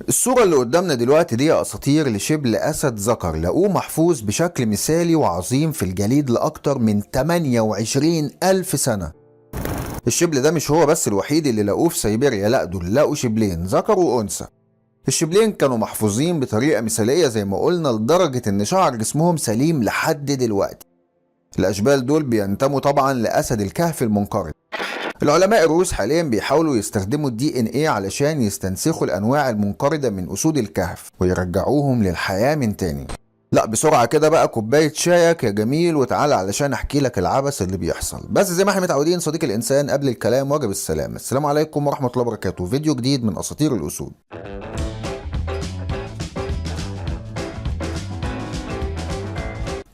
الصورة اللي قدامنا دلوقتي دي أساطير لشبل أسد ذكر لقوه محفوظ بشكل مثالي وعظيم في الجليد لأكتر من 28 ألف سنة. الشبل ده مش هو بس الوحيد اللي لقوه في سيبيريا، لا دول لقوا شبلين ذكر وأنثى. الشبلين كانوا محفوظين بطريقة مثالية زي ما قلنا، لدرجة ان شعر جسمهم سليم لحد دلوقتي. الأشبال دول بينتموا طبعا لأسد الكهف المنقرض. العلماء الروس حاليا بيحاولوا يستخدموا الDNA علشان يستنسخوا الأنواع المنقرضة من أسود الكهف ويرجعوهم للحياة من تاني. لا بسرعة كده بقى كوباية شايك يا جميل وتعالى علشان احكي لك العبث اللي بيحصل. بس زي ما احنا متعودين صديق الإنسان قبل الكلام واجب السلام. السلام عليكم ورحمة الله وبركاته. فيديو جديد من أساطير الأسود.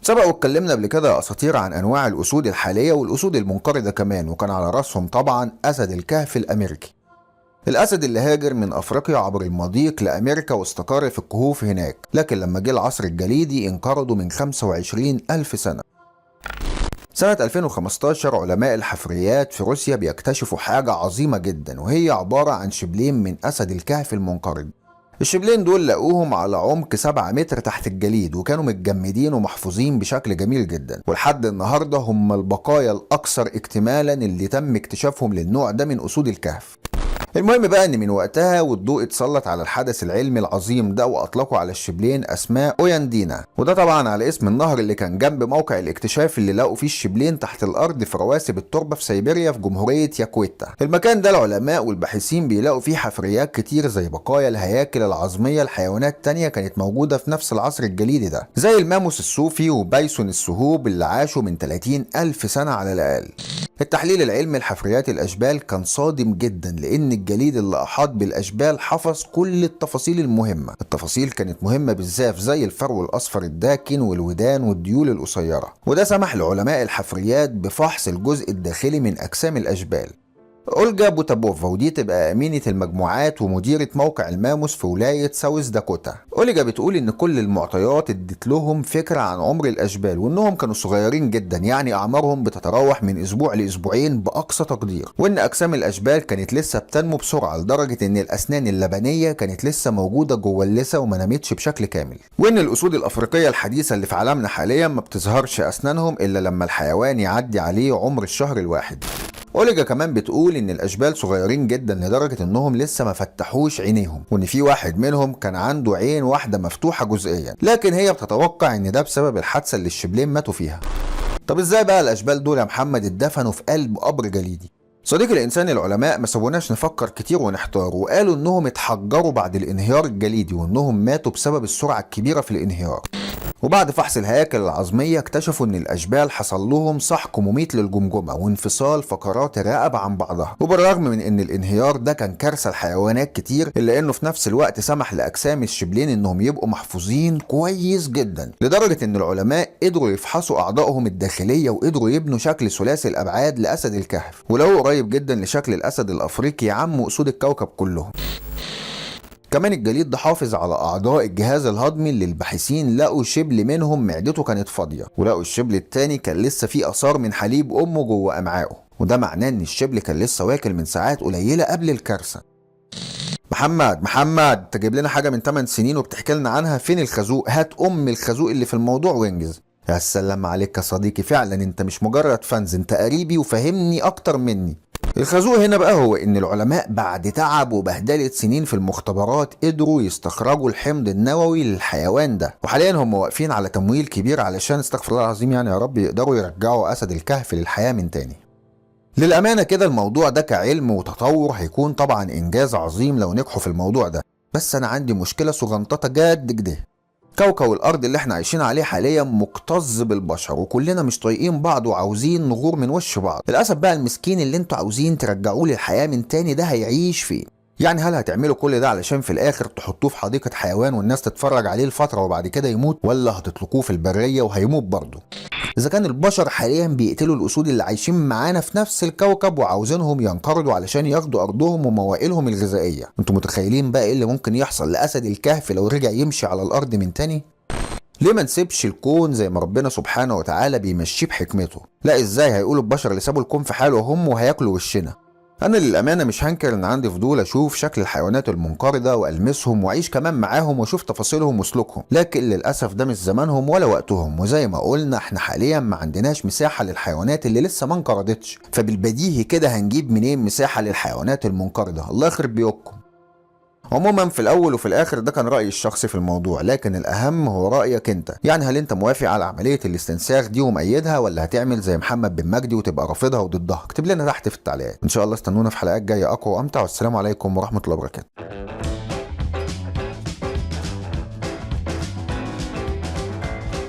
سبق واتكلمنا قبل كده يا اساطير عن انواع الاسود الحاليه والاسود المنقرضه كمان، وكان على راسهم طبعا اسد الكهف الامريكي. الاسد اللي هاجر من افريقيا عبر المضيق لامريكا واستقر في الكهوف هناك، لكن لما جه العصر الجليدي انقرضوا من 25 ألف سنة. سنة 2015 علماء الحفريات في روسيا بيكتشفوا حاجة عظيمة جدا، وهي عبارة عن شبلين من أسد الكهف المنقرض. الشبلين دول لقوهم على عمق 7 متر تحت الجليد، وكانوا متجمدين ومحفوظين بشكل جميل جدا، ولحد النهاردة هم البقايا الأكثر اكتمالا اللي تم اكتشافهم للنوع ده من أسود الكهف. المهم بقى ان من وقتها والضوء اتسلط على الحدث العلمي العظيم ده، واطلقوا على الشبلين اسماء اوياندينا، وده طبعا على اسم النهر اللي كان جنب موقع الاكتشاف اللي لقوا فيه الشبلين تحت الارض في رواسب التربه في سيبيريا في جمهوريه ياكويتا. المكان ده العلماء والباحثين بيلاقوا فيه حفريات كتير زي بقايا الهياكل العظميه لحيوانات تانية كانت موجوده في نفس العصر الجليدي ده، زي الماموس الصوفي وبايسون السهوب اللي عاشوا من 30 ألف سنة على الأقل. التحليل العلمي لحفريات الأشبال كان صادم جدا، لأن الجليد اللي أحاط بالأشبال حفظ كل التفاصيل المهمة. التفاصيل كانت مهمة بالذات زي الفرو الأصفر الداكن والودان والديول القصيرة، وده سمح لعلماء الحفريات بفحص الجزء الداخلي من أجسام الأشبال. أولجا بوتابوفا، ودي تبقى أمينة المجموعات ومديرة موقع الماموس في ولاية ساوث داكوتا. أولجا بتقول إن كل المعطيات ادت لهم فكرة عن عمر الأشبال، وإنهم كانوا صغيرين جدا، يعني أعمارهم بتتراوح من أسبوع لأسبوعين بأقصى تقدير، وإن أجسام الأشبال كانت لسه بتنمو بسرعة لدرجة إن الأسنان اللبنية كانت لسه موجودة جوه اللثة وما نمتش بشكل كامل، وإن الأسود الأفريقية الحديثة اللي في عالمنا حاليا ما بتظهرش أسنانهم إلا لما الحيوان يعدي عليه عمر الشهر الواحد. أوليجا كمان بتقول إن الأشبال صغيرين جدا لدرجة إنهم لسه ما فتحوش عينيهم، وإن في واحد منهم كان عنده عين واحدة مفتوحة جزئيا، لكن هي بتتوقع إن ده بسبب الحادثة اللي الشبلين ماتوا فيها. طب إزاي بقى الأشبال دول يا محمد اتدفنوا في قلب قبر جليدي؟ صديق الإنسان العلماء ما سابوناش نفكر كتير ونحتار، وقالوا إنهم اتحجروا بعد الانهيار الجليدي، وإنهم ماتوا بسبب السرعة الكبيرة في الانهيار. وبعد فحص الهياكل العظمية اكتشفوا ان الاشبال حصل لهم سحق مميت للجمجمة وانفصال فقرات الرقبة عن بعضها. وبالرغم من ان الانهيار ده كان كارثة لحيوانات كتير، الا انه في نفس الوقت سمح لاجسام الشبلين انهم يبقوا محفوظين كويس جدا، لدرجة ان العلماء قدروا يفحصوا اعضائهم الداخلية وقدروا يبنوا شكل ثلاثي الابعاد لاسد الكهف، ولو قريب جدا لشكل الاسد الافريقي عم اسود الكوكب كلهم. كمان الجليد ده حافظ على أعضاء الجهاز الهضمي اللي الباحثين لقوا شبل منهم معدته كانت فاضية، ولقوا الشبل التاني كان لسه فيه آثار من حليب أمه جوه أمعائه، وده معناه إن الشبل كان لسه واكل من ساعات قليلة قبل الكارثة. محمد محمد تجيب لنا حاجة من 8 سنين وبتحكي لنا عنها، فين الخازوق؟ هات أم الخازوق اللي في الموضوع وانجز. يا سلام عليك يا صديقي، فعلا انت مش مجرد فانز، انت قريبي وفهمني اكتر مني. الخازوق هنا بقى هو ان العلماء بعد تعب وبهدلة سنين في المختبرات قدروا يستخرجوا الحمض النووي للحيوان ده، وحاليا هم واقفين على تمويل كبير علشان استغفر الله العظيم يعني يا رب يقدروا يرجعوا اسد الكهف للحياة من تاني. للأمانة كده الموضوع ده كعلم وتطور هيكون طبعا انجاز عظيم لو نجحوا في الموضوع ده، بس انا عندي مشكلة صغنططة جد كده. كوكب الارض اللي احنا عايشين عليه حاليا مكتظ بالبشر، وكلنا مش طايقين بعض وعاوزين نغور من وش بعض. للاسف بقى المسكين اللي انتوا عاوزين ترجعوه للحياه من تاني ده هيعيش فين؟ يعني هل هتعملوا كل ده علشان في الاخر تحطوه في حديقه حيوان والناس تتفرج عليه لفتره وبعد كده يموت، ولا هتطلقوه في البريه وهيموت برضه؟ اذا كان البشر حاليا بيقتلوا الاسود اللي عايشين معانا في نفس الكوكب وعاوزينهم ينقرضوا علشان ياخدوا ارضهم وموائلهم الغذائيه، انتوا متخيلين بقى ايه اللي ممكن يحصل لاسد الكهف لو رجع يمشي على الارض من تاني؟ ليه ما نسيبش الكون زي ما ربنا سبحانه وتعالى بيمشيه بحكمته؟ لا ازاي هيقولوا البشر اللي سابوا الكون في حاله هم وهياكلوا وشنا؟ انا للامانة مش هنكر ان عندي فضول اشوف شكل الحيوانات المنقرضه والمسهم واعيش كمان معاهم واشوف تفاصيلهم وسلوكهم، لكن للاسف ده مش زمانهم ولا وقتهم. وزي ما قلنا احنا حاليا ما عندناش مساحة للحيوانات اللي لسه ما انقرضتش، فبالبديهي كده هنجيب منين مساحة للحيوانات المنقرضه؟ الله يخرب بيوتكم. عموما في الاول وفي الاخر ده كان رايي الشخصي في الموضوع، لكن الاهم هو رايك انت. يعني هل انت موافق على عملية الاستنساخ دي ومأيدها، ولا هتعمل زي محمد بن مجدي وتبقى رافضها وضدها؟ اكتب لنا تحت في التعليقات. ان شاء الله استنونا في حلقات جاية اقوى وامتع، والسلام عليكم ورحمة الله وبركاته.